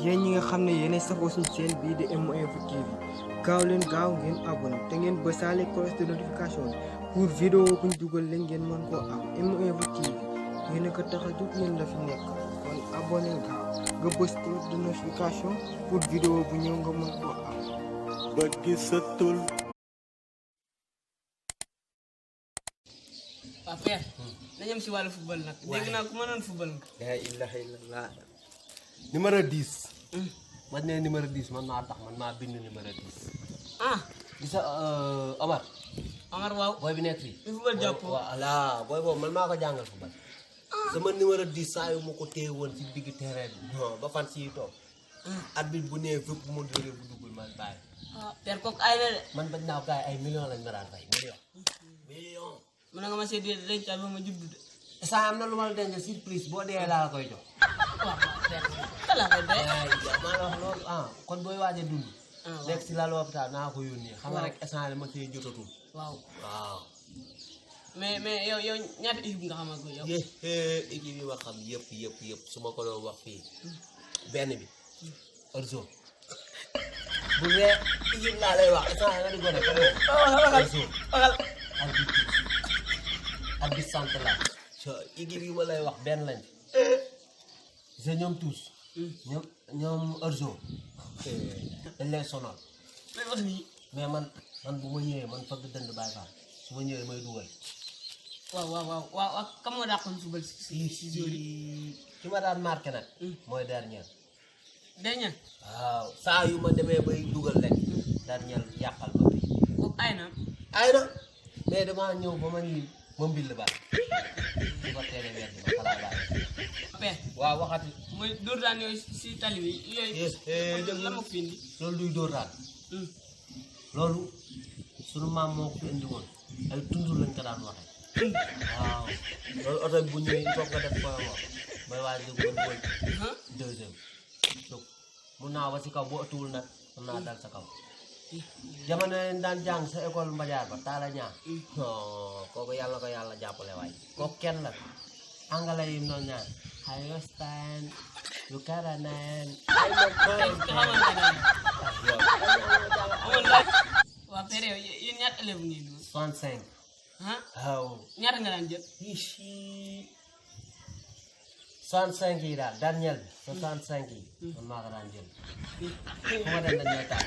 yéen ñi nga xam ne yéenay safoo suñu chaîne bii di MO Info TV gaaw leen gaaw ngeen abonné te ngeen bësaale cloche de notification pour vidéo buñ dugal leen ngeen mën koo am. MO Info TV yéen a ko tax a jóg yéen la fi nekk kon abonné gaaw nga bës cloche de notification pour vidéo bu ñëw nga mën koo am. ba gisatul. waaw père nañu am si wàllu football nag. dégg naa ku mënoon football nga. la ilaha illallah. numéro 10. man ne numéro 10 man maa tax man maa bind numéro 10. ah gis nga Omar. Omar waaw. booy bi nekk fii. mi football jàpp. voilà booy boobu man maa ko jàngal football. sama numéro 10 saa yu ma ko téye woon ci digg terrain bi. non ba fan si toog. arbitre bu nee fépp bu ma dugalee bu duggul man bàyyi. ah père kooku ay na de. man bañ naa ko gars yi ay millions lañ ma daan fay millions. mën nga ma seetlu dencal ba ma jublu de. saa am na lu ma la denc surprise boo dee laa la koy jox. waaw père kala koy doy. maa la wax loolu kon booy waaj a dund. nekk si lalu hôpital naa ko yónnee. xam nga rek instant ma see jotatul. waaw waaw. mais yow ñaata équipe nga xamal ko yow. équipe yi ma xam yëpp su ma ko doon wax fii benn bi Orzo. bu dee équipe laa lay wax instant nga di ko def. Orzo arbitre centre la. équipe yi ma lay wax benn lañ. c'est ñoom tous. ñoom Orzo. dañ lay sonal. mais man bu ma ñëwee man fëgg dënd bàyyi fa su ma ñëwee may dugal. waaw kam moo dàqoon football si jour yi. ki ma daan marqué nag. mooy dernier. dernier. waaw saa yu ma demee bay dugal rek. dernier yàqal ma fii. kooku ay na. mais damaa ñëw ba ma nii ma mbil ba. su ko teelee weer bi ma xalaat bàyyi. père waaw waxati. mooy dóor daan yooyu si tali bi yooyu. lan moo fi indi. loolu duy dóor daan. loolu sunu maam moo ko fi indi woon ay tundur lañ ko daan waxee. waaw loolu oto bi bu ñëwee il faut nga def ko wax mooy waa dëgg ba dugal deuxième donc mun naa wa si kaw boo ëttuwul nag mun naa dal sa kaw. jamono leen daan jàng sa école Mbajaar ba taala ñaar. non kooku yàlla ko yàlla jàppale waay kooku kenn la angale yi noonu ñaar I understand you can naan waaw père yow yéen ñaata élèves ngeen di 65. waaw. ñaata nga daan jël. 65 yi daal dernier bi 65 yi. man maa ko daan jël. fu ma dem dañ may taal.